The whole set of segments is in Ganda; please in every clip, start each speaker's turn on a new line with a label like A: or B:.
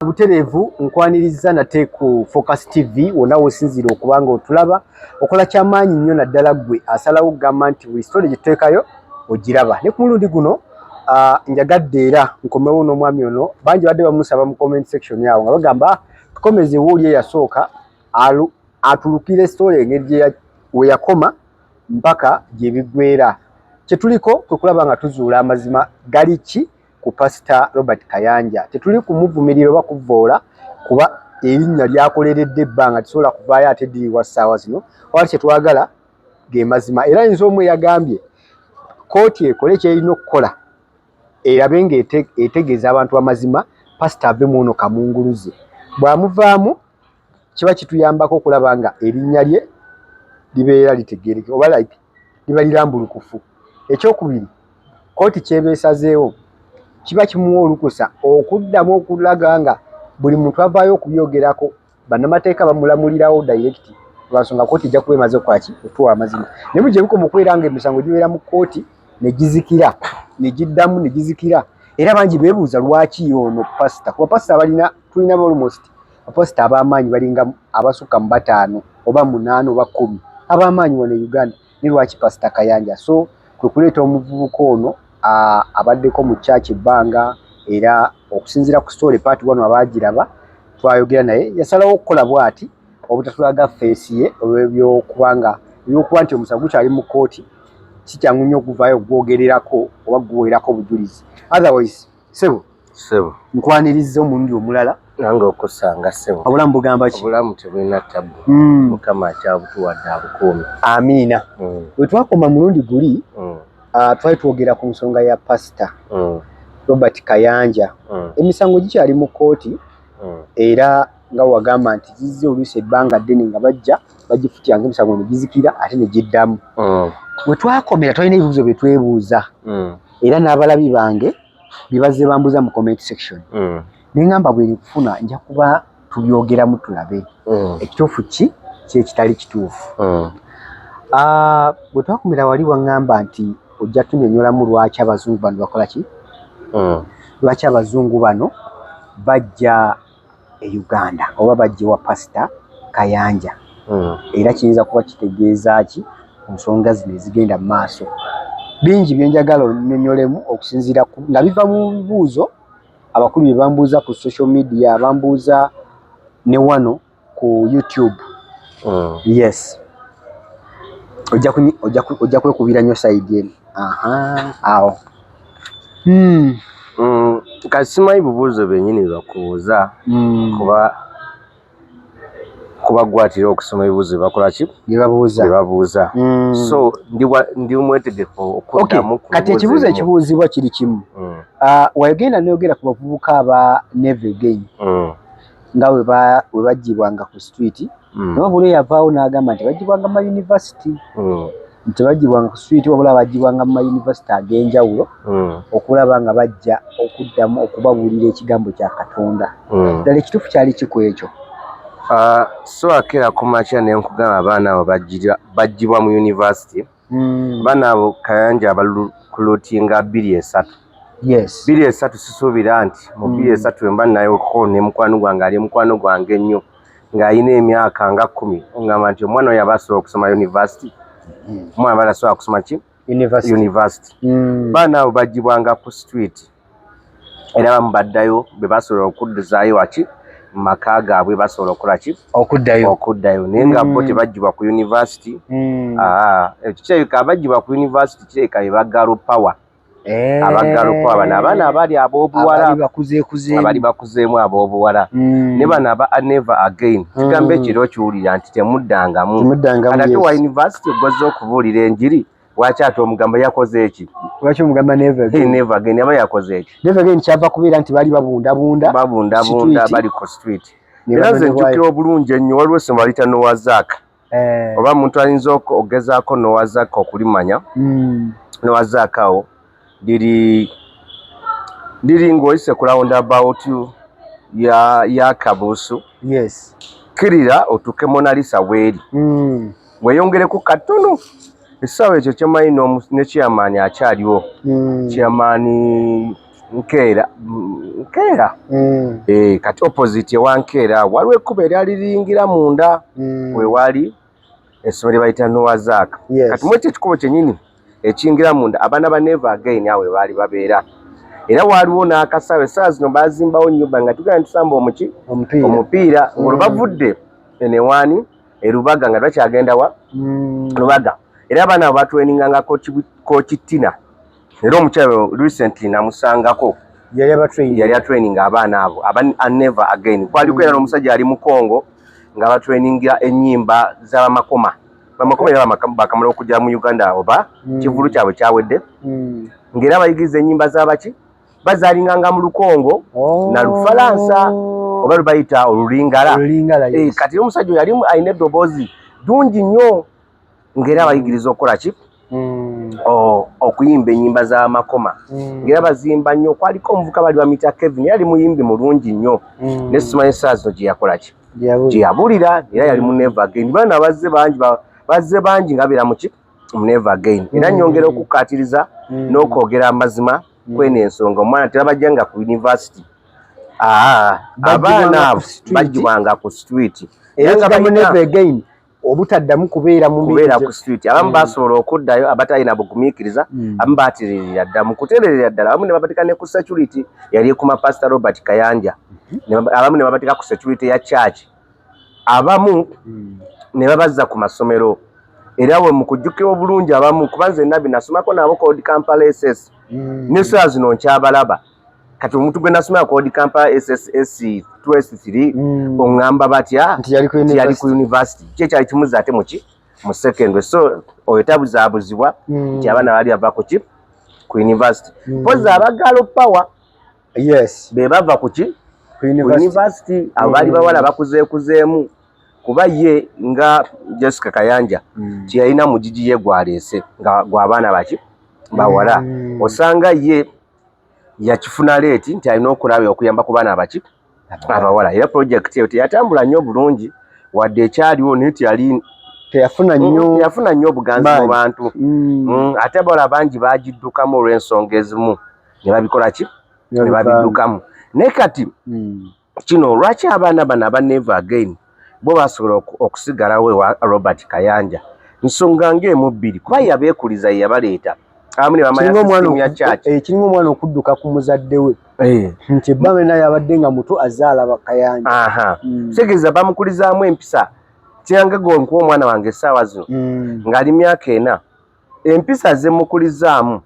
A: Butereevu nkwaniriza nate ku Focus TV wonna w'osinziira okuba nga otulaba. Okola kyamaanyi nnyo naddala ggwe asalawo okugamba nti buli story gye tuteekayo ogiraba. Ne ku mulundi guno njagadde era nkomewo n'omwami ono, bangi badde bamusaba mu comment section awo nga bagamba tukomezewo oli eyasooka atulukire story engeri gye we yakoma mpaka gye biggweera. Kye tuliko kwe kulaba nga tuzuula amazima gali ki ku Pasita Robert Kayanja. Tetuli kumuvumirira oba kuvvoola kuba erinnya lyakoleredde ebbanga tisobola kuvaayo ate diriwa ssaawa zino, wabula kye twagala ge mazima. Era nze omu eyagambye kkooti ekole ky'erina okukola erabe ng'etegeeza abantu amazima, Pasita ave mu ono kamunguluze. Bw'amuvaamu kiba kituyambako okulaba nga erinnya lye libeera litegeereke oba like liba lirambulukufu. Ekyokubiri, kkooti ky'eba esazeewo kiba kimuwa olukusa okuddamu okulaga nga buli muntu avaayo okubyogerako, bannamateeka bamulamulirawo direct lwa nsonga kkooti ejja kuba emaze okukola ki, okutuwa amazima. Naye buli gye bikoma okubeera nga emisango gibeera mu kkooti ne gizikira ne giddamu ne gizikira, era bangi beebuuza lwaki ono pasita, kuba pasita balina tulina almost bapasita ab'amaanyi balinga abasukka mu bataano oba munaana oba 10 ab'amaanyi wano e Uganda, ne lwaki Pasita Kayanja? So kwe kuleeta omuvubuka ono abaddeko mu church ebbanga, era okusinziira ku story part 1 abaagiraba twayogera naye yasalawo okukola bw'ati obutatulaga face ye olw'ebyokuba nga ebyokuba nti omusango gukyali mu kkooti, si kyangu nnyo okuvaayo okugwogererako oba guweerako obujulizi. Otherwise ssebo,
B: Ssebo.
A: Nkwaniriza omulundi omulala.
B: Nange okusanga ssebo.
A: Obulamu bugamba ki?
B: Obulamu tebulina ttabu. Mukama akyabutuwadde abukuumi.
A: Amiina. Bwe twakoma mulundi guli, twali twogera ku nsonga ya Pasita Robert Kayanja. Emisango gikyali mu kkooti era nga wagamba nti gizze oluusi ebbanga ddene nga bajja bagifutya nga emisango ne gizikira ate ne giddamu. Bwe twakomera twalina ebibuuzo bye twebuuza era n'abalabi bange bye bazze bambuuza mu comment section. Ne ŋŋamba bwe nkufuna nja kuba tubyogeramu tulabe ekituufu ki ki ekitali kituufu. Bwe twakomera wali waŋŋamba nti ojja tunnyonnyolamu lwaki abazungu bano bakola ki? Lwaki abazungu bano bajja e Uganda oba bajja ewa Pasita Kayanja? Era kiyinza kuba kitegeeza ki ku nsonga zino ezigenda mu maaso? Bingi bye njagala onnyonnyolemu okusinziira ku nga biva mu bibuuzo abakulu bye bambuuza ku social media, bambuuza ne wano ku YouTube. Yes. Ojja kwekubira nnyo side eno. Aha, awo.
B: Kati simanyi bubuuzo byennyini bakubuuza kuba kubagwatira okusoma ebibuuzo byebakola ki,
A: bye babuuza.
B: Bye babuuza. So ndi mwetegefu okuddamu ku
A: Kati
B: bibuuzo
A: ekibuuzo
B: ebimu.
A: Ekibuuzibwa kiri kimu. Wagenda n'oyogera ku bavubuka aba Never Again nga we baggyibwanga ku street, naye wabula eyavaawo n'agamba nti baggyibwanga mu mayunivasiti, nti tebaggyibwanga ku street wabula baggyibwanga mu mayunivasiti ag'enjawulo okulaba nga bajja okuddamu okubabuulira ekigambo kya Katonda. Ddala ekituufu kyali ki ku ekyo?
B: So akeera ku makya ne nkugamba abaana abo baggyibwa mu university. Abaana abo Kayanja abalukulutinga 23. 23, sisuubira nti mu 23 mba nayoko ne mukwano gwange ali mukwano gwange ennyo ng'alina emyaka nga 10, ongamba nti omwana oyo aba asobola okusoma university? Omwana aba tasobola kusoma ki?
A: University.
B: University. Baana abo baggyibwanga ku street, era abamu baddayo bwe basobola okuddizaayo waki mu maka gaabwe, basobola okukola ki?
A: Okuddayo.
B: Okuddayo, naye nga bo tebaggyibwa ku university. Ekyo kirabika abaggyibwa ku university kirabika be ba girl power. Aba girl power bano abaana abali ab'obuwala
A: abali bakuzeekuzeemu.
B: Abali bakuzeemu ab'obuwala. Ne bano aba Never Again, kigambo ekyo era okiwulira nti temuddangamu.
A: Temuddangamu.
B: Ate wa university ogozze okubuulira enjiri, lwaki ate omugamba yakoze eki?
A: Lwaki omugamba never again?
B: Never again aba yakoze eki?
A: Never again kyava kubeera nti baali babundabunda
B: babundabunda
A: street.
B: Bali ku street.
A: Ne
B: Era nze
A: banonebwayo.
B: Njjukira obulungi ennyo, waliwo essomero baliyita Noah's Ark. Oba muntu ayinza ogezaako Noah's Ark okulimanya. Noah's Ark awo liri ng'oyise ku roundabout ya Kabuusu. Kkirira otuuke Monalisa weeri. Weeyongereko katono, essaawa ekyo kyemanyi ne chairman akyaliwo. Chairman Nkeera, Nkeera. Kati opposite ewa Nkeera waliwo ekkubo eryali liyingira munda, wewali essomero bayita Noah's Ark. Kati mu ekyo ekikubo kyennyini ekiyingira munda, abaana ba Never Again awo we baali babeera, era waaliwo n'akasawo. Essaawa zino bazimbawo nnyumba nga tugenda tusamba omuki
A: omupiira.
B: Omupiira ng'olwo bavudde enewaani erubaga nga bakyagenda wa Lubaga. Era abaana abo batweninganga Coach Tina, era omukyalo recently namusangako.
A: Yali abatraining.
B: Yali atraining abaana abo aba Never Again. Kwaliko era n'omusajja ali mu Congo nga batrainingira ennyimba z'abamakoma. Bamakoma era bakamala okujja mu Uganda oba kivulu kyabwe kyawedde, ng'era bayigiriza ennyimba z'abaki bazaalinganga mu Lukongo na Lufalansa oba lubayita Olulingala.
A: Olulingala.
B: Eh, kati omusajja oyo yali alina eddoboozi ddungi nnyo, ng'era abayigiriza okukola ki? Okuyimba ennyimba z'amakoma, ng'era bazimba nnyo. Kwaliko omuvuka bali bamuyita Kevin, yali muyimbi mulungi nnyo, ne simanyi essaawa zino gye yakola ki, gye yabulira. Era yali mu Never Again. Baana bazze bangi, bazze bangi nga beera muki, mu Never Again. Era nyongera okukkaatiriza n'okwogera amazima kweno ensonga, omwana tebabajjanga ku university. Aa, abaana abo
A: ku street.
B: Bajjibwanga ku street.
A: Era
B: nga
A: ekigambo
B: balina
A: Never Again, obutaddamu kubeera mu
B: kubeera ku street. Abamu basobola okuddayo, abatalina bugumiikiriza. Abamu batererera ddala, mu kutererera ddala abamu ne babateeka ne ku security yali ekuma Pastor Robert Kayanja. Abamu ne babateeka ku security ya church, abamu ne babazza ku masomero. Era we mu kujjukira obulungi abamu, kuba nze nabbi nasomako nabo ku Old Kampala SS, n'essaawa zino nkyabalaba. Kati omuntu gwe nasomera ku Old Kampala SSS 2S3, oŋŋamba batya
A: nti yali ku
B: nti yali ku
A: university?
B: University ki ekyali kimuzza ate muki, mu secondary? So oyo tabuzaabuzibwa nti abaana baali bava ku ki, ku university. Mpozi aba Girl Power be bava ku ki,
A: ku
B: ku
A: university.
B: University. Abo baali bawala bakuzeekuzeemu, kuba ye nga Jessica Kayanja teyalina mugigi ye gwaleese nga gw'abaana baki, bawala. Osanga ye yakifuna late nti alina okulaba okuyamba ku baana baki, abawala. Era project eyo teyatambula nnyo bulungi, wadde ekyaliwo, naye teyali
A: teyafuna nnyo
B: teyafuna nnyo obuganzi mu
A: maanyi.
B: bantu. Ate abawala bangi bagiddukamu olw'ensonga ezimu ne babikola ki, ne babiddukamu. Naye kati kino lwaki abaana bano aba Never Again bo basobola okusigalawo ewa Robert Kayanja? Nsonga ng'emu bbiri, kuba yabeekuliza, ye yabaleeta, abamu ne bamanya
A: Kiringa omwana
B: system ya church.
A: Kiringa omwana okudduka ku muzadde we, nti ebbanga lyonna yabadde nga muto azaala Bakayanja.
B: Kitegeeza bamukulizaamu empisa. Kiranga gwe nkuwa omwana wange essaawa zino ng'ali myaka 4, empisa zemukulizaamu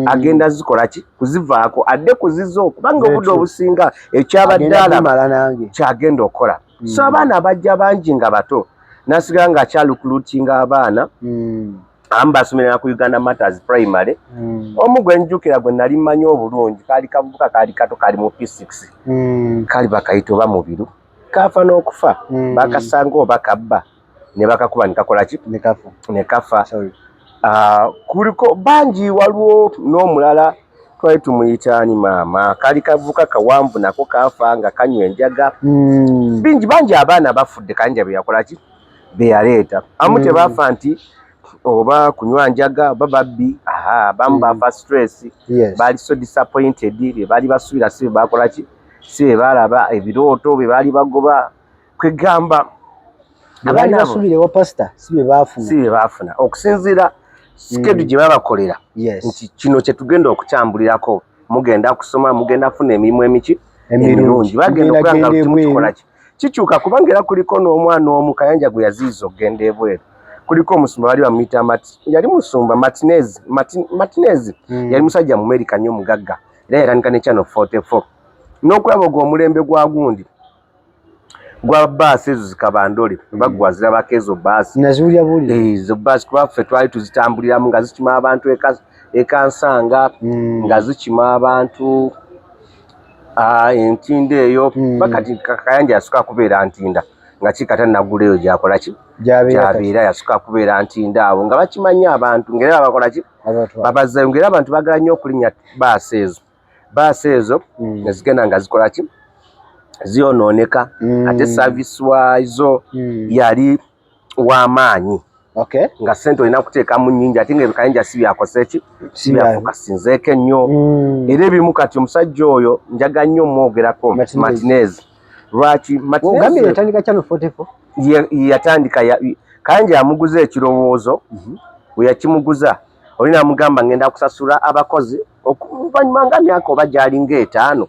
B: agenda zikola ki, kuzivaako adde kuzizo, kubanga obudde obusinga ekyabadde
A: Agenda
B: alaba
A: kumala nange.
B: kyagenda okukola. So abaana abajja bangi nga bato, nasigala nga akyarecruitinga abaana. Abamu basomerera ku Uganda Matters Primary. Omu gwe njjukira gwe nali mmanyi obulungi, kaali kavubuka, kaali kato, kaali mu P6, kaali bakayita oba Mubiru, kaafa n'okufa. Bakasanga oba kabba ne bakakuba ne kakola ki,
A: Ne kafa.
B: Ne kafa.
A: Sorry.
B: Ah, kuliko bangi. Waliwo n'omulala twali tumuyita ani maama, kaali kavubuka kawanvu, nako kafa nga kanywa enjaga. Bingi bangi abaana bafudde Kayanja be yakola ki, be yaleeta. Abamu tebafa nti oba kunywa njaga oba babbi, aha, abamu bafa stress. Baali so disappointed, bye baali basuubira si bye bakola ki, si bye baalaba, ebirooto bye baali bagoba, kwegamba
A: Bye baali
B: abaana abo
A: basuubira ewa pasita si bye baafuna.
B: Si bye baafuna, okusinziira schedule gye babakolera nti kino kye tugenda okukyambulirako, mugenda kusoma, mugenda kufuna emirimu emiki, emirungi. Bagenda
A: Mugenda
B: okulaba nga
A: genda
B: kimu
A: ebweru.
B: kikola ki, kikyuka, kubanga era kuliko n'omwana omu Kayanja gwe yaziyiza okugenda ebweru. Kuliko omusumba bali bamuyita yali musumba Martinez, Martinez. Yali musajja mu America nnyo, mugagga, era yatandika ne Channel 44 n'okulaba ogwo omulembe gwa gundi gwa baasi ezo zikabandole, baggwa zirabako ezo baasi.
A: Naziwulira buwulira.
B: Ezo baasi kuba ffe twali tuzitambuliramu nga zikima abantu ekansanga, nga zikima abantu entinda eyo. Bakati Kayanja yasuka kubeera Ntinda nga kikata nagula eyo gyakola ki,
A: Gy'abeera kati.
B: Gyabeera yasuka kubeera Ntinda awo, nga bakimanyi abantu, ngaera babakola ki,
A: Abatwala.
B: Babazzayo, ngaera abantu bagala nnyo okulinnya baasi ezo. Baasi ezo ne zigenda nga zikola ki, ziyonooneka, ate service waazo yali w'amaanyi.
A: Okay.
B: Nga sente olina kuteekamu nnyingi ate nga ebikayinja si byakose ki, si byafokasinzeeko ennyo. Era ebimu kati omusajja oyo njaga nnyo omwogerako, Martinez. Lwaki
A: Martinez yatandika Channel 44?
B: Yatandika, Kayanja yamuguza ekirowoozo. Bwe yakimuguza oli namugamba ngenda kusasula abakozi okuvannyuma nga myaka oba gyalinga 5,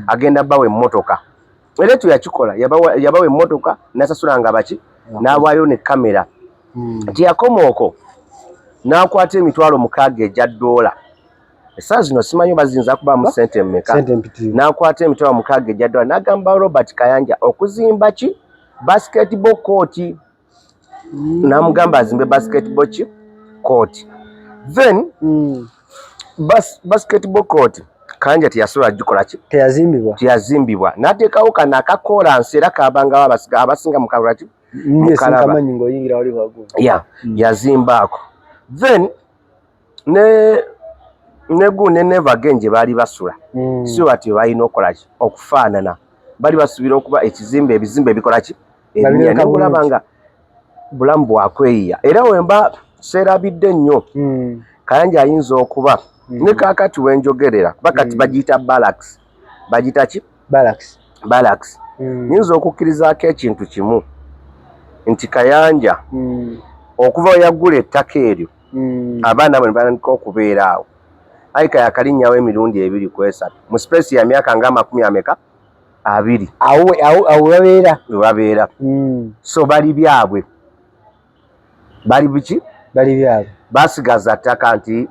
B: agenda bawa emmotoka. Era ekyo yakikola, yabawa emmotoka nasasula nga baki, n'awaayo ne kamera. Teyakoma okwo, n'akwata 600,000 egya ddoola. Essaawa zino simanyi oba ziyinza kubaamu ssente mmeka. N'akwata 600,000 egya ddoola n'agamba Robert Kayanja okuzimba ki, basketball court. N'amugamba azimbe basketball ki court. Then basketball court Kayanja teyasobola gikola ki,
A: teyazimbibwa,
B: teyazimbibwa. N'ateekawo kano akakoolansi era kabangawo abasinga mukalula ki,
A: mukalaba
B: ya yazimbaako. Then ne Never Again gye baali basula, si bati balina okukola ki, okufaanana bali basuubira okuba ekizimbe, ebizimbe ebikola ki, ebinnya. Naye olaba nga bulamu bwakweyiya. Era wemba seerabidde nnyo, Kayanja ayinza okuba ne kaakati wenjogerera kuba kati bagiyita barracks, bagiyita ki,
A: barracks,
B: barracks. Nyinza okukkirizaako ekintu kimu nti Kayanja okuva we yagula ettaka eryo, abaana bwe batandika okubeera awo, ayika yakalinnyawo emirundi 2 ku 3 mu space ya myaka nga 20.
A: Awo webabeera,
B: webabeera. So bali byabwe, bali biki,
A: bali byabwe.
B: Basigaza ttaka nti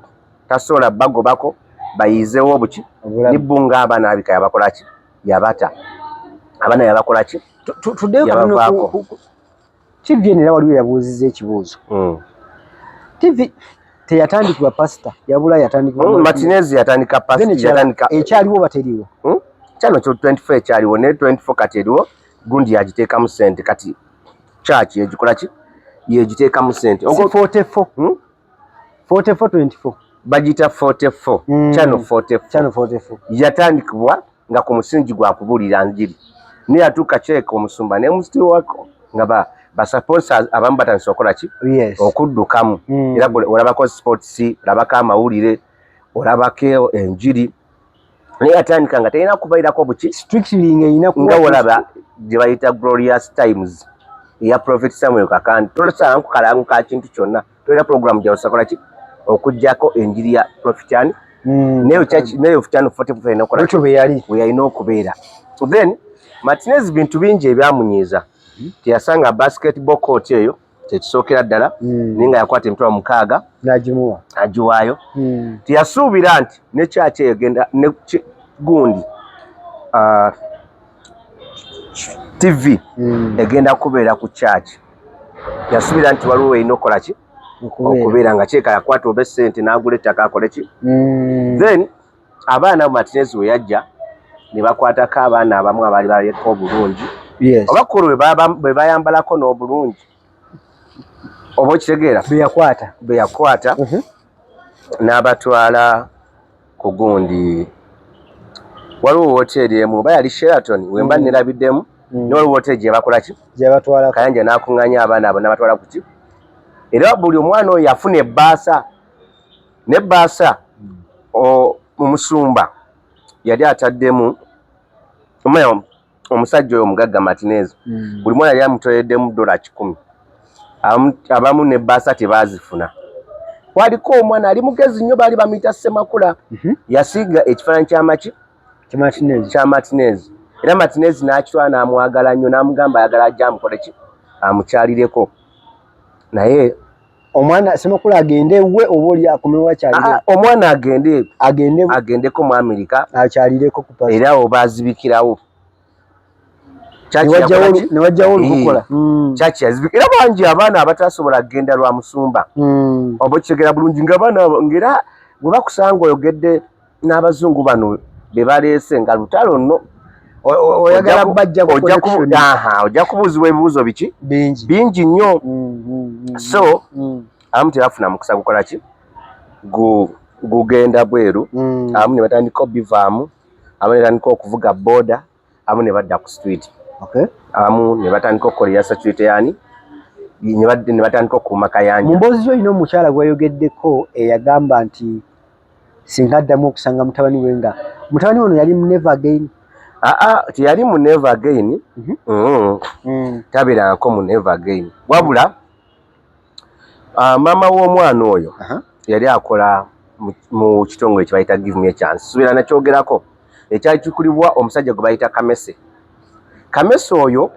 B: tasobola bagobako, bayizeewo obuki nibbu nga abaana abika yabakola ki, yabata abaana yabakola ki.
A: Tuddeyo katono TV era waliwo yabuuzizza ekibuuzo. TV teyatandikibwa pasita, yabula yatandikibwa
B: Martinez yatandika pasita, yatandika
A: ekyaliwo bateriwo.
B: Channel 24 ekyaliwo, ne 24 kati eriwo gundi yagiteekamu ssente. Kati church yegikola ki, yegiteekamu ssente.
A: 44 44 24
B: bagiyita 44, Channel 44.
A: Channel 44
B: yatandikibwa nga ku musingi gwa kubuulira njiri, naye yatuuka kyeka omusumba ne musitiwako nga ba sponsors abamu batandise okukola ki, okuddukamu. Era olabako sports, olabako amawulire, olabako enjiri, naye yatandika nga terina kubairako buki
A: strictly nga
B: nga olaba gye bayita Glorious Times eya Prophet Samuel Kakandi, tolosanga kukalangu ka kintu kyonna, tolina program gyaosakola ki okuggyako enjiri ya Prophet ani. Naye Channel 44 erina okukola
A: bwe
B: yalina okubeera. Then Martinez bintu bingi ebyamunyiiza, teyasanga basketball court eyo kyekisookera ddala, naye nga yakwata 600,000
A: n'agimuwa,
B: agiwaayo. Teyasuubira nti ne kyaki egenda ne gundi TV egenda kubeera ku kyaki. Yasuubira nti waliwo erina okukola ki, okubeera nga kyeka yakwata oba essente n'agula ettaka akole ki. Then abaana Martinez we yajja ne bakwatako abaana abamu abaali baleka obulungi, oba kulu bwe bayambalako n'obulungi, oba okitegeera,
A: beyakwata,
B: beyakwata n'abatwala ku gundi. Waliwo woteeri emu oba yali Sheraton wemba nerabiddemu, ne waliwo woteeri gye bakola ki,
A: gyebatwala.
B: Kayanja n'akuŋŋaanya abaana abo n'abatwala ku ki, era buli omwana oyo yafuna ebbaasa n'ebbaasa. Omusumba yali ataddemu omusajja oyo omugagga Martinez, buli mwana yali amutoleddemu $100. Abamu n'ebbaasa tebaazifuna. Kwaliko omwana ali mugezi nnyo, baali bamuyita Ssemakula, yasiiga ekifaananyi kyamaki, kya Martinez, era Martinez n'akitwala n'amwagala nnyo, n'amugamba ayagala ajja amukole ki, amukyalireko. Naye
A: omwana Ssemakula agende we oba oli akomewo akyalire?
B: Omwana agende,
A: agende,
B: agendeko mu Amerika
A: akyalireko ku
B: pastor, era oba azibikirawo.
A: Ne wajjawo olukokola.
B: Kyaki yazibika, era bangi abaana abatasobola kugenda lwa musumba. Oba okitegera bulungi nga abaana ngera bwe bakusanga oyogedde n'abazungu bano be baleese nga lutalo nno,
A: oyagala bajja
B: ojja kubuuzibwa ebibuuzo biki,
A: bingi
B: bingi nnyo. So abamu tebafuna mukisa gukola ki, gugenda bweru. Abamu ne batandika obivaamu, abamu ne batandika okuvuga boda, abamu ne badda ku street, abamu ne batandika okukolera security yani Ne batandika okukuuma Kayanja.
A: Mu mboozi zo olina omukyala gweyogeddeko eyagamba nti singa addamu okusanga mutabani we, nga mutabani ono yali mu Never Again.
B: Aa, teyali mu Never Again. Tabeerangako mu Never Again, wabula maama w'omwana oyo yali akola mu kitongole kye bayita Give Me a Chance. Suubira nakyogerako, ekyali kikulibwa omusajja gwe bayita Kamese. Kamese oyo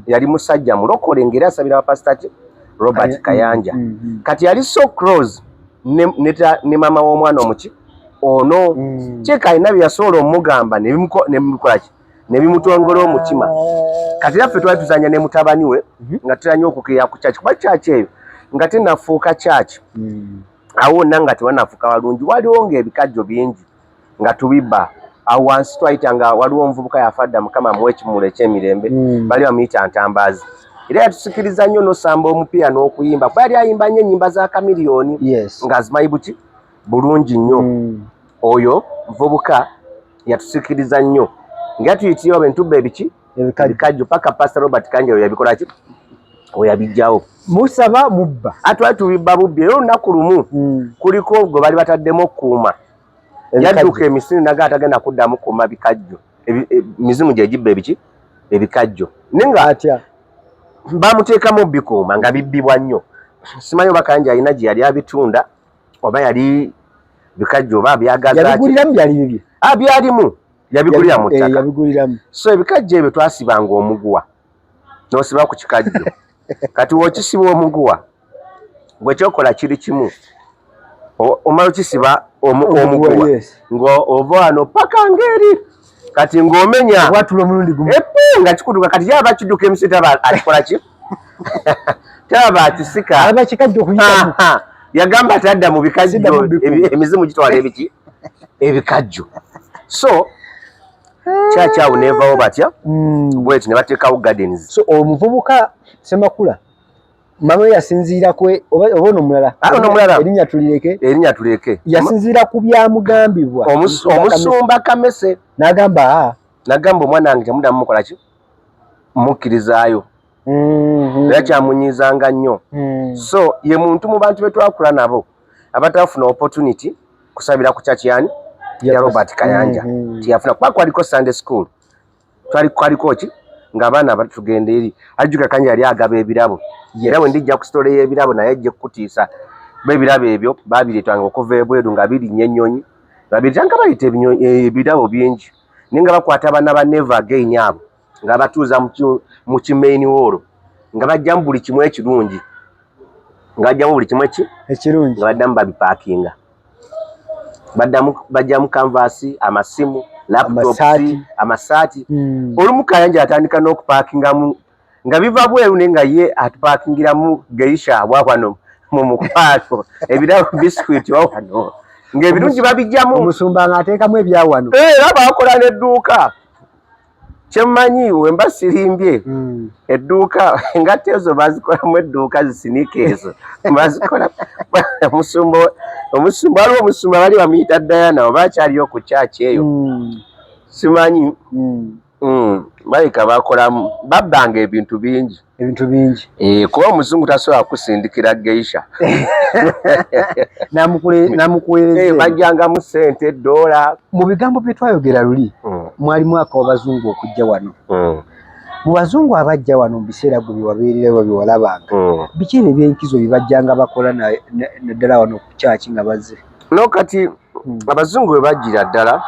B: yali musajja mulokole, ng'era asabira bapasita ki Robert Kayanja. Kati yali so close ne maama w'omwana omuki ono. Kyeka alina bye yasobola omugamba ne bimukola ki, ne bimutongola omutima. Kati era ffe twali tuzanya ne mutabani we, nga tutera nnyo okukeera ku kyaki, kuba kyaki eyo nga tenafuuka kyaki. Awo wonna nga tewanafuuka walungi, waliwo ng'ebikajjo bingi nga tubibba awo wansi. Twayita nga waliwo omuvubuka yafa dda, Mukama amuwa ekimmulo ekyemirembe, bali bamuyita Ntambaazi. Era yatusikiriza nnyo n'osamba omupiira n'okuyimba, kuba yali ayimba nnyo ennyimba za Kamiliyoni, ng'azimanyi buki bulungi nnyo. Oyo muvubuka yatusikiriza nnyo, nga tuyitiriwa bwe ntubba ebiki, ebikajjo, paka Pastor Robert Kayanja we yabikola ki, we yabijjawo.
A: Musaba mubba?
B: Atwali tubibba bubbi. Era olunaku lumu kuliko gwe bali bataddemu okukuuma, yadduka emisinde naga atagenda kuddamu kuuma bikajjo. Mizimu gye gibba ebiki, ebikajjo, naye nga
A: atya
B: bamuteekamu bikuuma nga bibbibwa nnyo. Simanyi oba Kayanja alina gye yali abitunda, oba yali bikajjo oba byagaza.
A: Yabiguliramu, byali bibye?
B: Ah, byalimu, yabigulira mu ttaka.
A: Yabiguliramu.
B: So ebikajjo ebyo twasibanga omuguwa, n'osiba ku kikajjo. Kati w'okisiba omuguwa, gwe kyokola kiri kimu, omala okisiba omuguwa, nga ova wano paka ng'eri, kati ng'omenya
A: watula omulundi gumu.
B: Epe, nga kikuduka. Kati yaba kidduka emisi, taba akikola ki, taba akisika.
A: Alaba kikajjo okuyitamu.
B: Yagamba tadda mu bikajjo, emizimu gitwala ebiki, ebikajjo. So kyakyawo nevawo batya bweti ne bateekawo gardens.
A: So omuvubuka Semakula, mama we yasinziira ku oba ono omulala?
B: Ono omulala.
A: Erinnya tulireke.
B: Erinnya tuleke.
A: Yasinziira ku byamugambibwa
B: omusumba Kamese.
A: N'agamba, "Ah."
B: N'agamba, "Omwana wange temuddamu mukola ki, mukkirizaayo." Era kyamunyiizanga nnyo. So ye muntu mu bantu be twakula nabo abatafuna opportunity kusabira ku church yani ya Robert Kayanja. Tiyafuna, kuba kwaliko Sunday school, twali kwaliko ki, ng'abaana batugenda eri. Ajjuka Kayanja yali agaba ebirabo, era bwe ndijja ku story y'ebirabo naye ajja kukutiisa, kuba ebirabo ebyo babireetanga okuva ebweru nga birinnya ennyonyi, babireeta nga bayita ebirabo bingi, naye nga bakwata abaana ba Never Again abo, nga batuuza mu kimain wall, nga bajjamu buli kimu ekirungi, nga bajjamu buli kimu eki
A: ekirungi,
B: nga baddamu babipaakinga, baddamu bajjamu canvas, amasimu, laptops, amasaati. Olumu Kayanja atandika n'okupaakingamu nga biva bweru, naye nga ye atupaakingiramu geisha wa wano mu mukwano, ebirabo, biscuit wa wano, ng'ebirungi babijjamu.
A: Omusumba ng'ateekamu ebyawano.
B: Era bakola n'edduuka. Kyemmanyi, wemba sirimbye, edduuka, engatto ezo bazikolamu edduuka, zisinika ezo bazikola omusumba. Omusumba, waliwo omusumba bali bamuyita Diana, oba akyaliyo ku kyaki eyo, simanyi. Baleka bakolamu, babbanga ebintu bingi.
A: Ebintu bingi.
B: Eh, kuba omuzungu tasobola kusindikira geisha.
A: Namukuweereza.
B: Eh, bajjangamu sente, dola.
A: Mu bigambo bye twayogera luli, mwalimu akawabazungu okujja wano. Mu bazungu abajja wano mu biseera gwe byewabeererawo, byewalabanga, biki ebyo ebyenkizo bye bajjanga bakola naddala wano ku kyaki nga bazze?
B: No, kati abazungu bwe bajjira ddala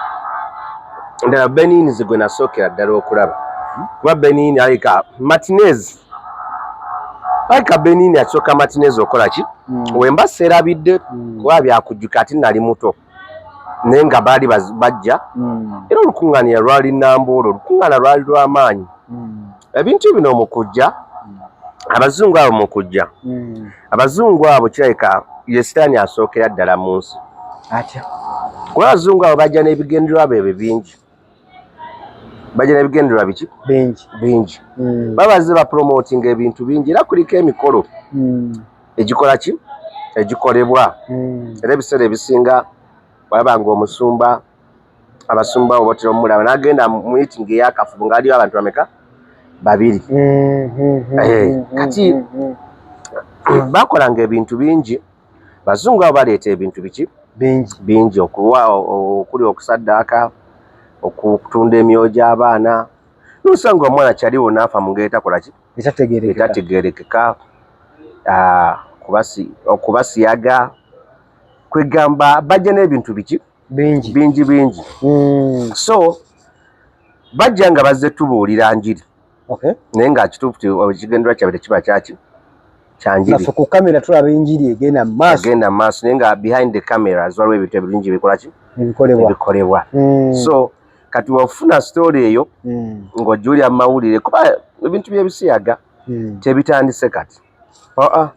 B: ddala, Benins gwe nasookera ddala okulaba, kuba Benin alika Martinez, alika Benin asooka Martinez okola ki, wemba seerabidde, kuba byakujjuka ati nali muto, naye nga baali bajja. Era olukuŋŋaanira lwali Namboolo, olukuŋŋaana lwali lw'amaanyi. Ebintu bino mu kujja abazungu abo, mu kujja abazungu abo, kirabika ye Sitaani asookera ddala mu nsi.
A: Atya?
B: Kuba abazungu abo bajja n'ebigendererwa byebwe bingi, bajja n'ebigendererwa biki?
A: Bingi.
B: Bingi. Babazze bapromotinga ebintu bingi, era kuliko emikolo egikola ki, egikolebwa. Era ebiseera ebisinga walaba nga omusumba, abasumba abo batera omulaba n'agenda mu meeting ey'akafubo ng'aliyo abantu bameka? Babiri. Kati Bakolanga ebintu bingi. Bazungu abo baleeta ebintu biki?
A: Bingi.
B: Bingi, okuwa, okuli okusaddaaka, okutunda emyoyo gy'abaana. Nosanga omwana kyaliwo n'afa mu ngeri etakola ki?
A: Etategeerekeka.
B: Etategeerekeka. Okubasiyaga, kwegamba bajja n'ebintu biki?
A: Bingi.
B: Bingi bingi. So bajja nga bazze tubuulira njiri. Naye nga kituufu ekigendererwa kyabwe tekiba kyaki? Kyanjiri.
A: Naffe ku kamera tulaba enjiri egenda mu maaso.
B: Egenda mu maaso, naye nga behind the cameras waliwo ebintu ebirungi ebikola ki?
A: Ebikolebwa.
B: Ebikolebwa. So kati wafuna story eyo ng'ojjulira mu mawulire, kuba ebintu by'ebisiyaga tebitandise kati. Aa,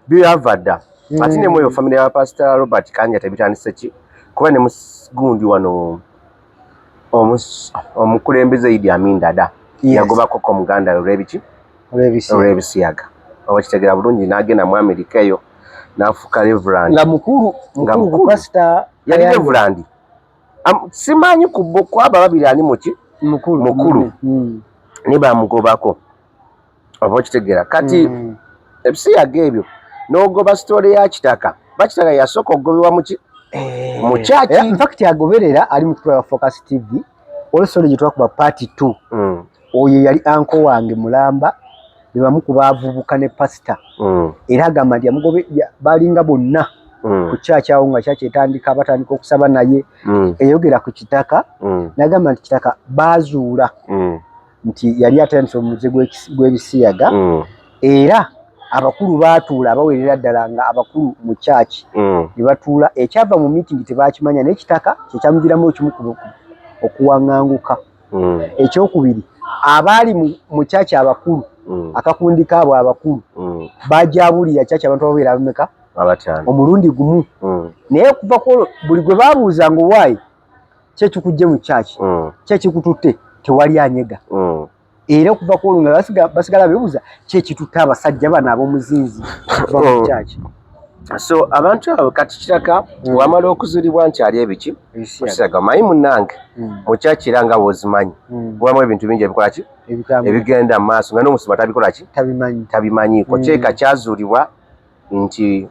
B: byava dda. Ate ne mweyo family ya Pastor Robert Kayanja tebitandise ki? Kuba ne gundi wano omukulembeze Idi Amin Dada yagobako ko muganda we olw'ebiki? Olw'ebisiyaga. Oba kitegeera bulungi, n'agenda mu Amerika eyo n'afuuka reverend.
A: Nga mukulu,
B: Nga
A: mukulu ku
B: mukulu.
A: Pastor
B: Yali
A: Kayanja.
B: reverend. Simanyi ku bo kwaba babiri ani muki?
A: Mukulu.
B: Mukulu. Ne bamugobako. Oba okitegeera. Kati ebisiyaga ebyo n'ogoba story ya Kitaka. Bakitaka yasooka okugobebwa muki? Mu church.
A: In fact agoberera ali mu kutwala Focus TV. Olwo story gye twakuba part 2. Oyo yali anko wange mulamba, be bamu ku baavubuka ne pastor. Era agamba nti balinga bonna ku church awo nga church etandika, batandika okusaba naye. Eyogera ku Kitaka, n'agamba nti Kitaka baazuula nti yali atandise omuze gw'ebisiyaga. Era abakulu baatuula abawerera ddala nga abakulu mu church. Ne batuula, ekyava mu meeting tebakimanya, naye Kitaka kye kyamuviramu ekimu ku okuwaŋŋanguka. Ekyokubiri, abaali mu church abakulu, akakundi kaabwe abakulu, bajabulira church abantu ababeera bameka?
B: Abataano.
A: Omulundi gumu. Naye okuva ku olwo buli gwe baabuuzanga owaayi, ki ekikujje mu church? Ki ekikututte? Tewali anyega. Era okuva ku olwo nga basigala beebuuza ki ekitutte abasajja bano ab'omuzinzi okuva mu church.
B: So abantu abo kati Kitaka wamala okuzulibwa nti ali ebiki?
A: Ebisiyaga.
B: Ebisiyaga. Omanyi munnange, mu church era nga bw'ozimanyi, mubamu ebintu bingi ebikola ki?
A: Ebitambula.
B: Ebigenda mu maaso nga n'omusumba tabikola ki?
A: Tabimanyi.
B: Tabimanyiiko. Kyeka kyazuulibwa nti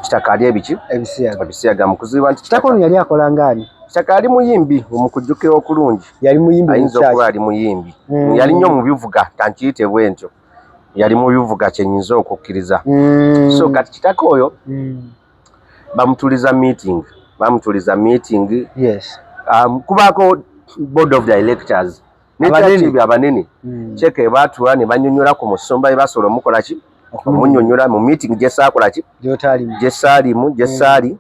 B: Kitaka ali ebiki?
A: Ebisiyaga.
B: Ebisiyaga. Mu kuzulibwa nti
A: Kitaka ono yali akola ng'ani?
B: Kitaka ali muyimbi, mu kujjukira okulungi.
A: Yali muyimbi mu
B: Ayinza
A: church.
B: okuba ali muyimbi. Yali nnyo mu bivuga, kankiyite bwe ntyo. Yali mu bivuga kye nnyinza okukkiriza. So kati Kitaka oyo bamutuliza meeting. Bamutuliza meeting. Kubaako board of directors. Ne
A: Abanene.
B: church ebyo abanene. Kyeke baatuula ne bannyonnyola ku musumba bye basobola omukola ki? Omunnyonnyola mu meeting gye saakola ki?
A: Gy'otaalimu.
B: Gye saalimu, gye saali.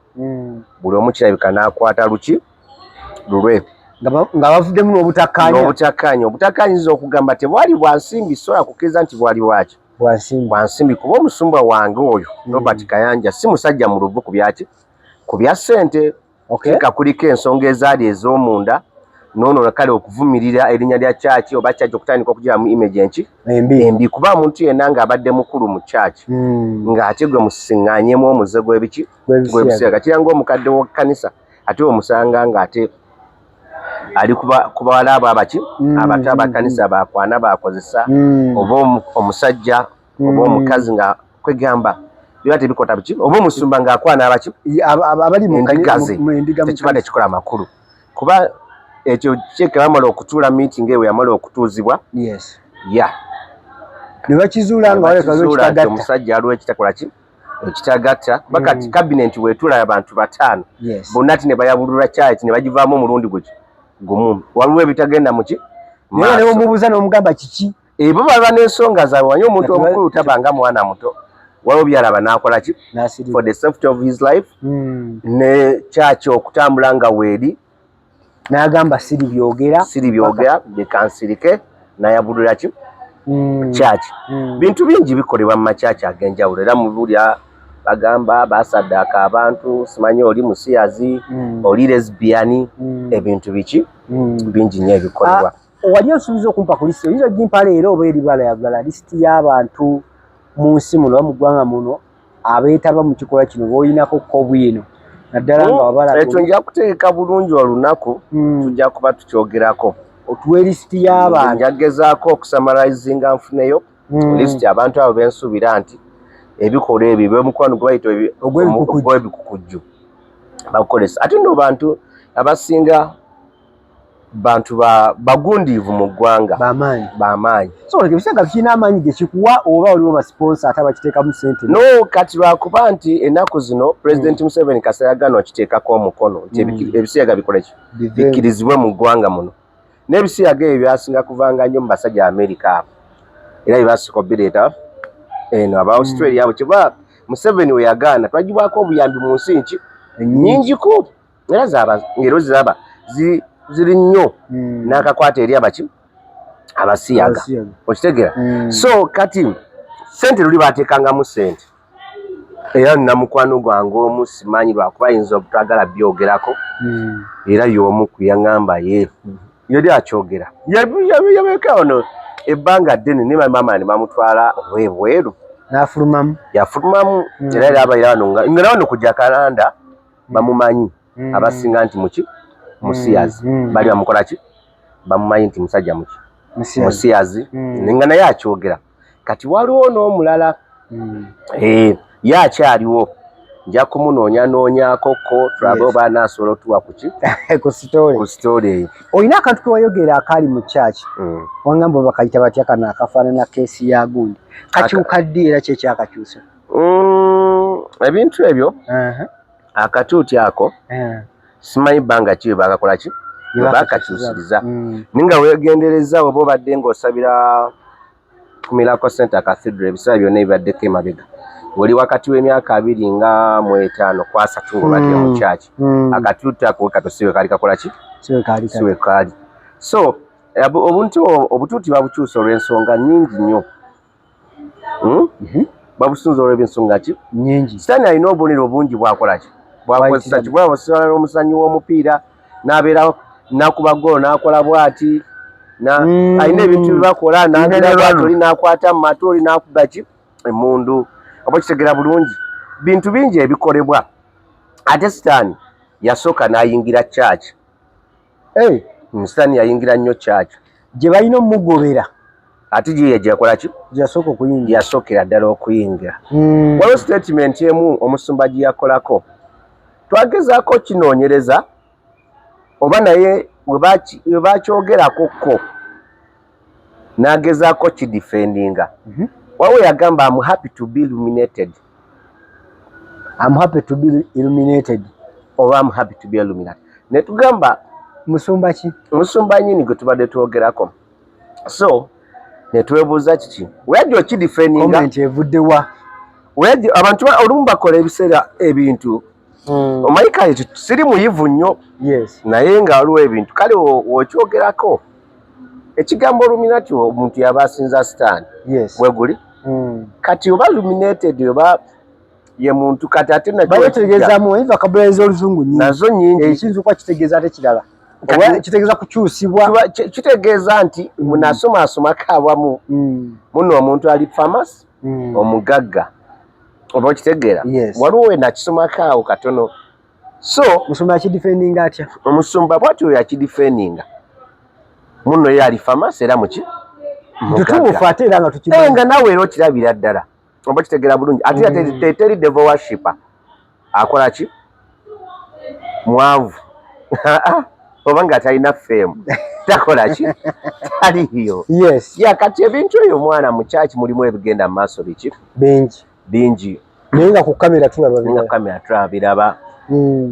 B: Buli omu kirabika n'akwata luki? Lulwe.
A: Nga bavuddemu n'obutakkaanya.
B: N'obutakkaanya. Obutakkaanya nnyinza okugamba tebwali bwa nsimbi, sobola kukkiriza nti bwali bwaki?
A: Bwa nsimbi.
B: Bwa nsimbi, kuba omusumba wange oyo, Robert Kayanja, si musajja muluvu ku byaki? Ku bya ssente. Kika kuliko ensonga ezaali ez'omunda, n'ono kale okuvumirira erinnya lya church oba church okutandika okugiramu image enki?
A: Embi.
B: Embi, kuba omuntu yenna ng'abadde mukulu mu church, ng'ate gwe musiŋŋaanyeemu omuze gw'ebiki?
A: Gw'ebisiyaga.
B: Gw'ebisiyaga. Kiranga omukadde w'ekkanisa ate omusanga ng'ate ali ku bawala abo abaki? Abato abakkanisa bakwana bakozesa, oba omusajja oba omukazi nga kwegamba biba tebikota biki, oba omusumba ng'akwana abaki?
A: Abali mu
B: Endiga ze.
A: mu endiga mu
B: Tekiba
A: kanisa.
B: tekikola makulu, kuba ekyo kyeke bamala okutuula meeting eyo yamala okutuuzibwa.
A: Ne bakizuula nga waleka
B: Ne bakizuula nti
A: ekitagatta.
B: omusajja aliwo ekitakola ki? Ekitagatta. Kuba kati cabinet weetuula abantu bataano. Bonna ati ne bayabulula church ne bagivaamu omulundi guki? Gumu. Waliwo ebitagenda mu ki?
A: Naye ne
B: Maaso.
A: omubuuza n'omugamba kiki?
B: Bo baba n'ensonga zaabwe. Wanye omuntu
A: Kati
B: omukulu tabanga mwana muto. Waliwo by'alaba n'akola ki?
A: N'asirika.
B: For the safety of his life. Ne church okutambula nga weeri.
A: N'agamba siri byogera.
B: Siri byogera, leka nsirike, n'ayabulula ki? Church. Bintu bingi bikolebwa mu makyaki ag'enjawulo, era mu bulya bagamba basaddaaka abantu, simanyi oli musiyazi, oli lesbian, ebintu biki? Bingi nnyo ebikolebwa.
A: Wali osuubiza okumpa ku lisiti, oyinza ogimpa leero oba eri bala ya bulala, lisiti y'abantu mu nsi muno oba mu ggwanga muno abeetaba mu kikolwa kino b'oyinako ko bwino, naddala nga wabala
B: Ekyo nja kutegeka bulungi olunaku, tujja kuba tukyogerako.
A: Otuwe lisiti y'abantu.
B: Nja gezaako okusamalizinga nfuneyo lisiti abantu abo bensuubira nti Ebikolwa ebyo ebyomukwano gwe bayita ogw'ebikukujju bakukozesa. Ate nno bantu abasinga bantu bagundiivu mu ggwanga, bamaanyi.
A: So ebisiyaga kirina amaanyi gekikuwa oba oliwo basiponsa ate abakiteekamu ssente?
B: No, kati lwakuba nti ennaku zino Pulezidenti Museveni kasayagano okiteekako omukono nti ebisiyaga bikole ki, bikkirizibwe mu ggwanga muno. N'ebisiyaga ebyo byasinga kuvanga nnyo mu basajja Amerika abo, era bye basooka obireeta eno aba Australia abo. Kiba Museveni we yagaana, twagibwako obuyambi mu nsi nki nnyingiko, era zaba ngero ziraba ziri nnyo n'akakwata eri abaki abasiyaga, okitegeera? So kati sente luli bateekangamu sente, era nina mukwano gwange omu, simanyi lwakuba ayinza obutagala byogerako, era y'omu ku yaŋŋamba ye yali akyogera yabeeka ono ebbanga ddene, ne maama ne bamutwala ow'ebweru.
A: N'afulumamu.
B: Yafulumamu, era yali abaira wano nga wano ku Jakaranda bamumanyi abasinga nti muki musiyazi, bali bamukola ki, bamumanyi nti musajja muki musiyazi, nga naye akyogera. Kati waliwo n'omulala ye akyaliwo, nja kumunoonyanoonyaako ko tulabe oba anaasobola otuwa kuki
A: ku
B: story eyo.
A: Olina akantu ke wayogera akaali mu kyaki, wangamba bakayita batya kano akafaanana keesi ya gundi, kakyuka ddi era kyekyakakyusa?
B: Ebintu ebyo, akatuuti ako simanyi bbanga ki bakakola ki bakakyusiriza, naye nga weegendereza oba obadde ng'osabira ku Miracle Center Cathedral ebiseera byonna ebibaddeko emabega, oli wakati w'emyaka 25 ku 30 ng'obadde mu kyaki, akatuuti ako kato siwe kaali kakola ki, siwe kaali. So obuntu obutuuti babukyusa olw'ensonga nnyingi nnyo. Babusunza olw'ensonga ki
A: nnyingi.
B: Sitaani alina obubonero obungi bwakola ki bwakozesa kibwabasobola n'omuzannyi w'omupiira n'abeera n'akuba ggoolo n'akola bw'ati, alina ebintu byebakola n'abeera bw'ati, oli n'akwata mu matu, oli n'akuba ki emmundu, oba okitegera bulungi. Bintu bingi ebikolebwa. Ate Sitaani yasooka n'ayingira kyaki. Sitaani yayingira nnyo kyaki
A: gye balina omugobera.
B: Ate gye yakola ki,
A: gye yasooka okuyingira.
B: Yasookera ddala okuyingira. Waliwo statement emu omusumba gye yakolako, twagezaako kinoonyereza oba naye we bakyogerako ko n'agezaako kidefendinga. Waliwo yagamba, "Am happy to be illuminated."
A: "Am happy to be illuminated."
B: Oba "Am happy to be illuminated." Ne tugamba,
A: Musumba ki?
B: Musumba nyini gwe tubadde twogerako. So ne twebuuza kiki weyajja okidefendinga.
A: Comment evuddewa?
B: Weyajja abantu olumu bakola ebiseera ebintu, omanyi kale siri muyivu nnyo, naye nga waliwo ebintu kale w'okyogerako ekigambo illuminati, omuntu yaba asinza Sitaani. Bwe guli. Kati oba illuminated oba ye muntu kati ate nakyo
A: Bategeezaamu omanyi vocabulary z'oluzungu nnyingi.
B: Nazo nnyingi.
A: Ekiyinza okuba kitegeeza ate kirala, oba kitegeeza kukyusibwa.
B: Kitegeeza nti munasomaasomako awamu muno omuntu ali famous, omugagga, oba okitegeera?
A: Yes.
B: Waliwo we nakisomako awo katono. So
A: Musumba yakidefendinga atya?
B: Omusumba bwatyo yakidefendinga muno, ye ali famous era muki
A: Tutuufu ate era nga tukimanyi.
B: Nga naawe era okirabira ddala, oba kitegeera bulungi. Ate teri devil worshipper akola ki mwavu oba nga talina fame, takola ki, taliyo. Ya, kati ebintu ebyo omwana mu kyaki mulimu ebigenda mu maaso biki?
A: Bingi.
B: Bingi.
A: Naye nga ku kamera tulaba
B: nga
A: birala.
B: Kamera tulaba biraba.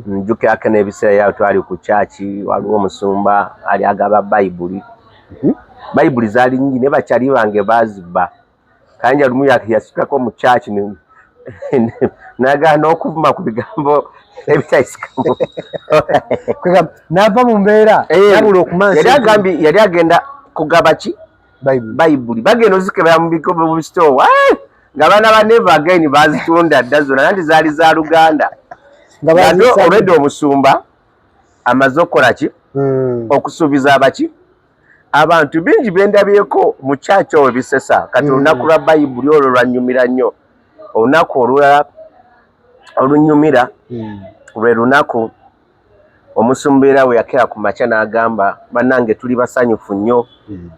B: Njukirako n'ebiseera yawe twali ku kyaki, waliwo omusumba ali agaba bayibuli. Bayibuli zaali nyingi naye bakyali bange baazibba. Kanja lumu yasukako mu kyaki nagaana okuvuma ku bigambo ebitayisikamu.
A: Kwegamba n'ava mu mbeera nabula okumansa.
B: Yali agambye yali agenda kugaba ki?
A: Bayibuli.
B: Bayibuli bagenda ozikebera mu biko mu bisitoowa, nga baana ba Never Again bazitunda dda zonna, anti zaali za Luganda.
A: Nga
B: Nga ate
A: bazisa.
B: Olwedde omusumba amaze okukola ki? Okusuubiza abaki abantu bingi byendabyeko mu kyaki obwo bisesa. Kati olunaku lwa bayibuli olwo lwanyumira nnyo. Olunaku olulala olunyumira lwe lunaku omusumba era we yakera ku makya n'agamba, "Bannange, tuli basanyufu nnyo,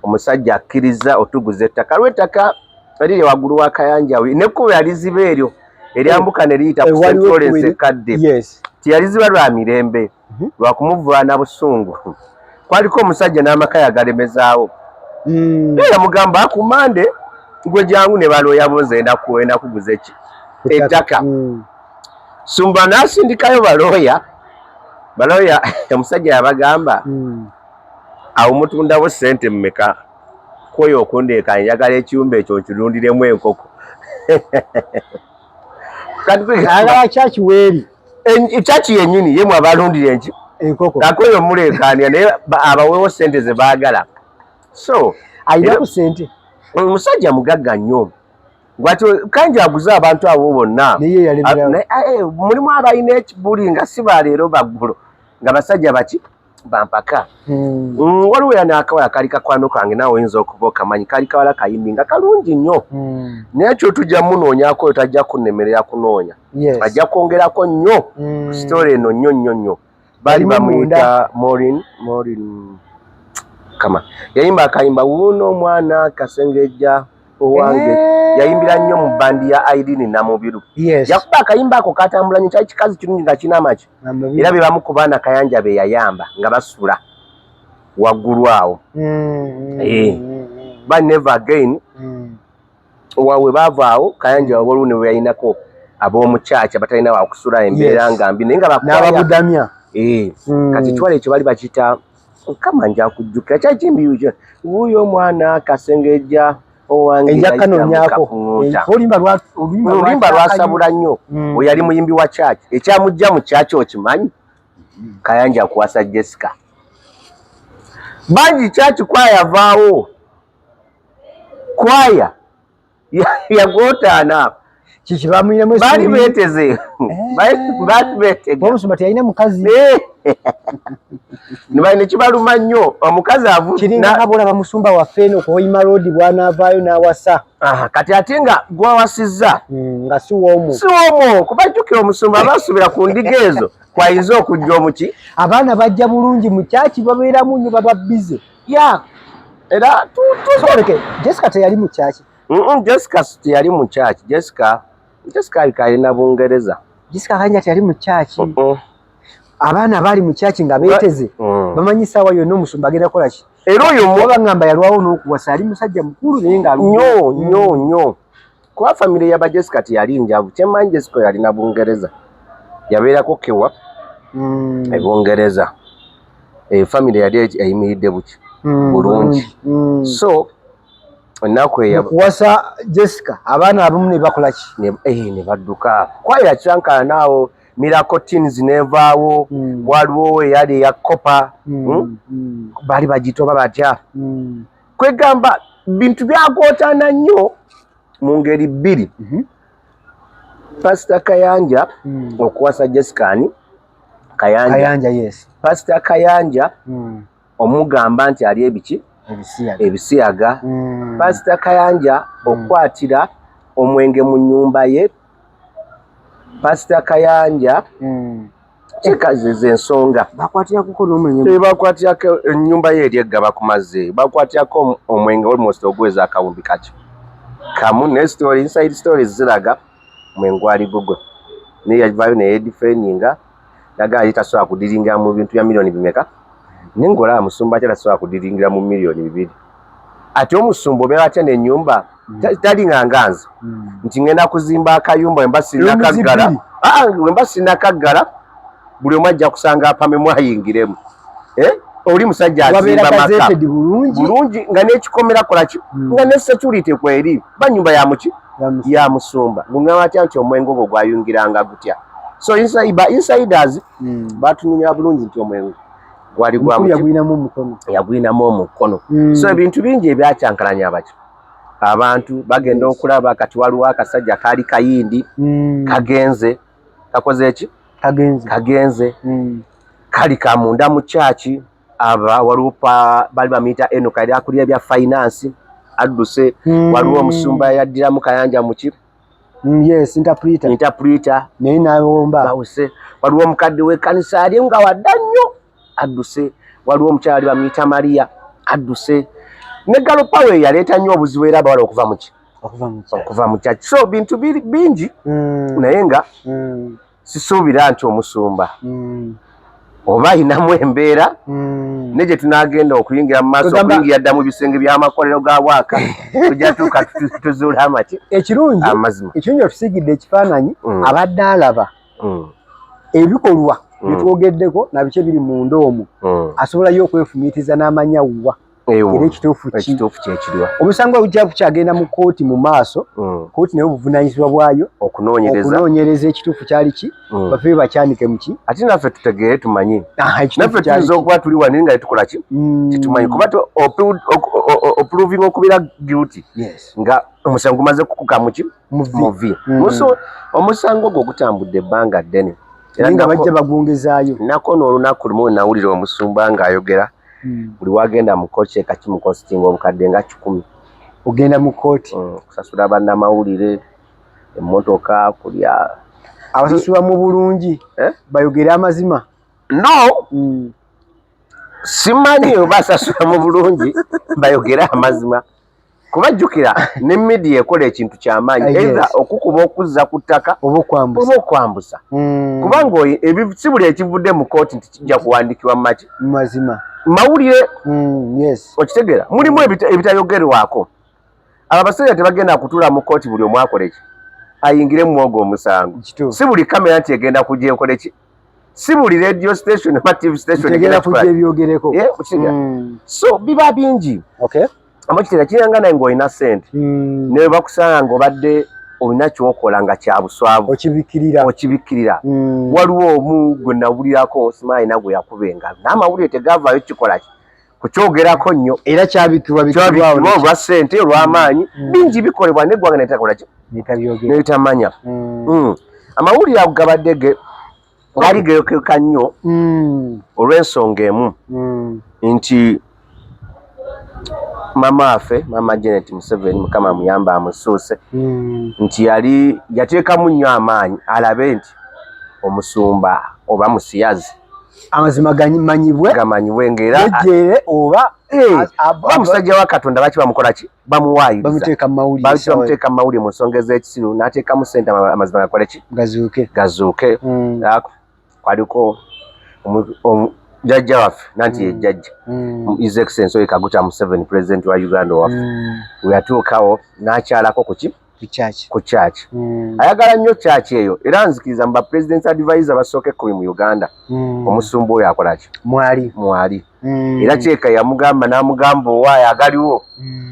B: omusajja akkiriza otuguza ettaka lw'ettaka Eriri waggulu wa Kayanja we nekkubo yaliziba eryo eryambuka ne liyita ku St. Lawrence ekadde. Tiyaliziba lwa mirembe, lwa kumuvuana busungu. Kwaliko omusajja n'amaka yagalemezaawo. Naye yamugamba ku Mande gwe jangu ne balooya bo nze enda kuguza eki ettaka. Sumba n'asindikayo balooya, balooya omusajja yabagamba awo mutundawo ssente mmeka kwoyo okundeeka njagala ekiyumba ekyo nkirundiremu enkoko.
A: Kati kyaki weeri
B: kyaki yennyini ye mwabalundira enki
A: enkoko
B: akoyo muleekaanira naye abaweewo ssente ze baagala. So
A: alina ku ssente
B: omusajja mugagga nnyo lwaki Kayanja aguze abantu abo bonna mulimu abalina ekibuli nga si baleero baggulo nga basajja baki bampaka. Waliwo era n'akawala kali kakwano kange naawe oyinza okuba okamanyi kali kawala kayimbi nga kalungi nnyo naye kyo tujja munoonyako oyo tajja kunnemerera kunoonya ajja kwongerako nnyo sitole eno nnyo nnyo nnyo. Baali bamuyita Maureen kama yayimba akayimba wuuno omwana kasengejja owange yayimbira nnyo mu bandi ya Irene Namubiru. Yakuba akayimba ako katambula nnyo kyali kikazi kirungi nga kirina amaki era be bamu ku baana Kayanja be yayamba nga basula waggulu awo. But never again wawe baava awo Kayanja waliwo ne bwe yalinako ab'omu kyaki abatalina wakusula embeera nga mbi naye nga
A: n'ababudamya.
B: Kati twala ekyo bali bakiyita kama nja kujjukira kyali kimbi wuuyo omwana kasengejja owange oluyimba lwasabula nnyo. Oyo yali muyimbi wa kyaki ekyamujja mu kyaki okimanyi Kayanja kuwasa Jessica bangi kyaki kwaya vaawo kwaya yagootaana
A: kiki bamuyinamu
B: baali beeteze baali beetega
A: omusumba teyalina mukazi
B: ne kibaluma nnyo omukazi avu
A: kiringa nga bw'olaba musumba waffe eno ku Hoima Road bw'anaavaayo n'awasa.
B: Kati ate nga gwawasizza
A: nga si w'omwo
B: si w'omwo kuba jjukira omusumba baasubira ku ndiga ezo kwayinza okujja omuki
A: abaana bajja bulungi mu kyaki babeeramu nnyo baba bize
B: ya era
A: tusoleke. Jessica teyali mu kyaki.
B: Jessica teyali mu kyaki. Jessica alina Bungereza.
A: Jessica Kayanja teyali mu kyaki. Abaana baali mu kyaki nga beeteze bamanyi ssaawa yonna omusumba agenda kukola ki.
B: Era oyo
A: wabangamba yalwawo n'okuwasa ali musajja mukulu naye nga
B: nnyo nnyo nnyo kuba famire yaba Jessica teyali njavu. Kyemmanyi Jessica yalina Bungereza yabeerako kewa e Bungereza famire yali eyimiridde buki bulungi. So ennaku eyo
A: kuwasa Jessica abaana abamu ne bakola ki
B: ne badduka kwaya kyankana naawo Miracle Teens nevaawo waliwo eyali eya Kopa baali bagitoba batya kwegamba bintu byagootaana nnyo mu ngeri bbiri. Pastor Kayanja okuwasa Jessica ani Kayanja
A: yes.
B: Pastor Kayanja omugamba nti ali ebiki ebisiyaga. Pastor Kayanja okwatira omwenge mu nnyumba ye. Pastor Kayanja kikaziza ensonga
A: bakwatirako n'omwenge
B: bakwatirako ennyumba ye eri eggaba ku mazzi bakwatirako omwenge almost oguweza akawumbi kaki kamu ne story inside stories ziraga omwenge gwali gugwe naye yavaayo naye defendinga nagaa ye tasobola kudiringira mu bintu bya miliyoni bimeka naye ng'olaba musumba ki tasobola kudiringira mu miliyoni 2 ate omusumba obeera atya n'ennyumba talinga nga nze nti ngenda kuzimba akayumba wemba sinakaggala wemba sinakaggala buli omu ajja kusanga apamemu ayingiremu oli musajja azimba maka bulungi nga n'ekikomera kola ki nga ne security kweri ba nyumba ya muki ya musumba ng'ongamba atya nti omwenge ogwo gwayungiranga gutya. So insiders batunyumya bulungi nti omwenge gwali gwa
A: yagwinamu
B: omukono. So ebintu bingi ebyakyankalanya abaki abantu bagenda okulaba kati waliwo akasajja kaali kayindi kagenze kakoze eki kagenze kali kamunda mu kyaki aba waliwo bali bamuyita eno kali akulira bya finance adduse waliwo omusumba yaddiramu Kayanja muki
A: yes interpreter naye n'awomba
B: bawuse waliwo omukadde w'ekkanisa ali nga wadda nnyo adduse waliwo omukyala ali bamuyita Maria adduse ne galopawe yaleeta nnyo obuzibu era abawala okuva muki Okuva mu church. So bintu bingi naye nga sisuubira nti omusumba oba ayinamu embeera ne gye tunaagenda okuyingira mu maaso, okuyingira dda mu bisenge by'amakolero ga waaka, tujja tuuka tuzuula amaki.
A: Ekirungi,
B: amazima.
A: Ekirungi otusiigidde ekifaananyi abadde alaba ebikolwa byetwogeddeko nabiki ebiri munda omwo, asobolayo okwefumiitiriza n'amanya wa era ekituufu ki.
B: Ekituufu kyekiriwa.
A: Omusango ogujja kukyagenda mu kkooti mu maaso, kkooti naye obuvunaanyizibwa bwayo
B: okunoonyereza,
A: okunoonyereza ekituufu kyali ki, bafe bakyanike muki.
B: Ate naffe tutegeere, tumanye naffe tuyinza okuba tuli wano nga tetukola ki, tetumanyi, kuba oprovinga okubeera guilty nga omusango gumaze kukuka muki, muvi. Omusango ogwo gutambudde ebbanga ddene.
A: Era nga bajja bagwongezaayo.
B: Nako n'olunaku lumu nawulira omusumba ng'ayogera, buli wagenda mu kooti eka kimukositinga obukadde nga 100.
A: Ogenda mu kooti
B: kusasula bannamawulire, emmotoka, kulya.
A: Abasasulwa mu bulungi bayogere amazima?
B: No, simanyi oba asasula mu bulungi bayogere amazima, kubajjukira ne media ekola ekintu kyamaanyi, either okukuba okuzza ku ttaka
A: oba
B: okwambusa, kubanga si buli ekivudde mu kooti nti kijja kuwandiikibwa mu maki
A: mazima
B: mawulire. Okitegeera, mulimu ebitayogerwako. Abo abasajja tebagenda kutuula mu kooti buli omu akole ki, ayingire mu ogwo omusango. Si buli kamera nti egenda kujja ekole ki, si buli radio station oba TV station
A: egenda kujja ebyogereko.
B: So biba bingi. Amakitera kiranga naye ng'olina ssente, ne bakusanga ng'obadde olina kyokola nga kya buswavu,
A: okibikkirira,
B: okibikkirira. Waliwo omu gwe nawulirako, simanyi alina gwe yakuba engalo, n'amawulire tegavaayo kikola ki, kukyogerako nnyo.
A: Era kyabikkirwa.
B: Kyabikkirwa olwa ssente, olw'amaanyi. Bingi bikolebwa n'eggwanga netakola ki, netamanya. Amawulire ago gabadde ge gaali geyokeka nnyo olw'ensonga emu nti mama waffe, Mama Janet Museveni, Mukama amuyamba amusuuse, nti yali yateekamu nnyo amaanyi alabe nti omusumba oba musiyazi
A: amazima gamanyibwe,
B: gamanyibwe ngaera
A: ejjeere oba
B: oba musajja wa Katonda, baki bamukola ki, bamuwaayiriza,
A: bamuteeka mu mawulire.
B: Baki bamuteeka mu mawulire mu nsonga ez'ekisiru, n'ateekamu ssente amazima gakole ki,
A: gazuuke.
B: Gazuuke. Kwaliko jjajja waffe, nanti ye jjajja, His Excellency Yoweri Kaguta Museveni, president wa Uganda owaffe, we yatuukawo n'akyalako ku ki, ku church. Ayagala nnyo church eyo, era nzikiriza mu ba president's advisor basooka 10 mu Uganda, omusumba oyo akola ki,
A: mwali.
B: Mwali. Era kyeka yamugamba, n'amugamba, owaayo agaliwo,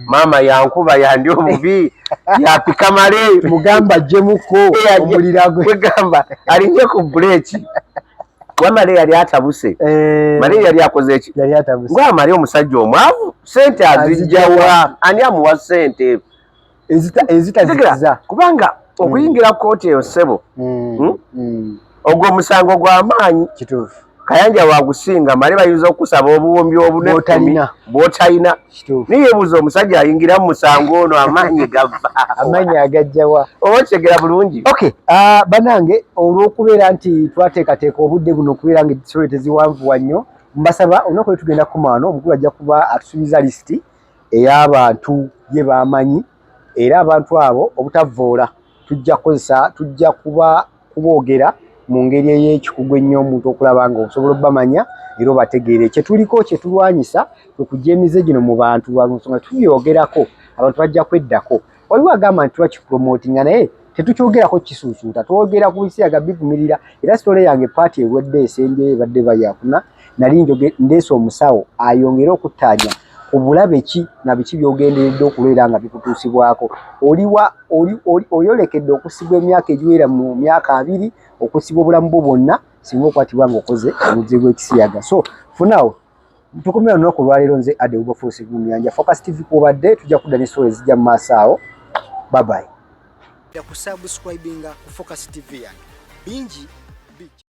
B: maama yankuba, yandi obubi, yapika male.
A: Mugamba jjemuko omulira gwe.
B: Kwegamba alinye ku buleeki, kuba Male yali atabuse. Male yali akoze eki?
A: Yali atabuse.
B: Ngwa Male omusajja omwavu sente azijjawa? Ani amuwa sente
A: ezitazikiza?
B: Kubanga okuyingira kooti eyo, ssebo, ogwo omusango gw'amaanyi.
A: Kituufu.
B: Kayanja wagusinga Male, bayinza okusaba obuwumbi obunene
A: bw'otalina.
B: Bw'otalina.
A: Kituufu.
B: Naye yeebuuza, omusajja ayingira mu musango ono amaanyi gava?
A: Amaanyi agajjawa?
B: Oba okitegera bulungi.
A: Okay, banange, olw'okubeera nti twateekateeka obudde buno okubeera nga estory teziwanvuwa nnyo, mbasaba olunaku lwe tugenda kukoma wano. Omukulu ajja kuba atusuubiza lisiti ey'abantu ye bamanyi, era abantu abo obutavvoola tujja kukozesa, tujja kuba kuboogera mu ngeri ey'ekikugu ennyo, omuntu okulaba nga osobola obbamanya era obategeere. Kyetuliko kyetulwanyisa kwe kujja emize gino mu bantu, lwa nsonga tubyogerako abantu bajja kweddako. Waliwo agamba nti tubakipromotinga, naye tetukyogerako kisuusuuta, twogera ku bisiyaga bivumirira. Era story yange part ewedde esembyeyo ebadde bayakuna, nali njoge ndeese omusawo ayongere okuttaanya ku bulabe ki na biki by'ogenderedde okubeera nga bikutuusibwako. Oliwa oyolekedde okusibwa emyaka egiwera mu myaka 20, okusibwa obulamu bwo bwonna singa okwatibwa ng'okoze omuze gw'ekisiyaga. So funawo tukomera olunaku olwaleero. Nze Ade Wilberforce Gumyanja, Focus TV kwobadde. Tujja kudda ne story ezijja mu maaso awo. Bye bye. Kusubscribinga ku Focus TV yange, bingi bijja.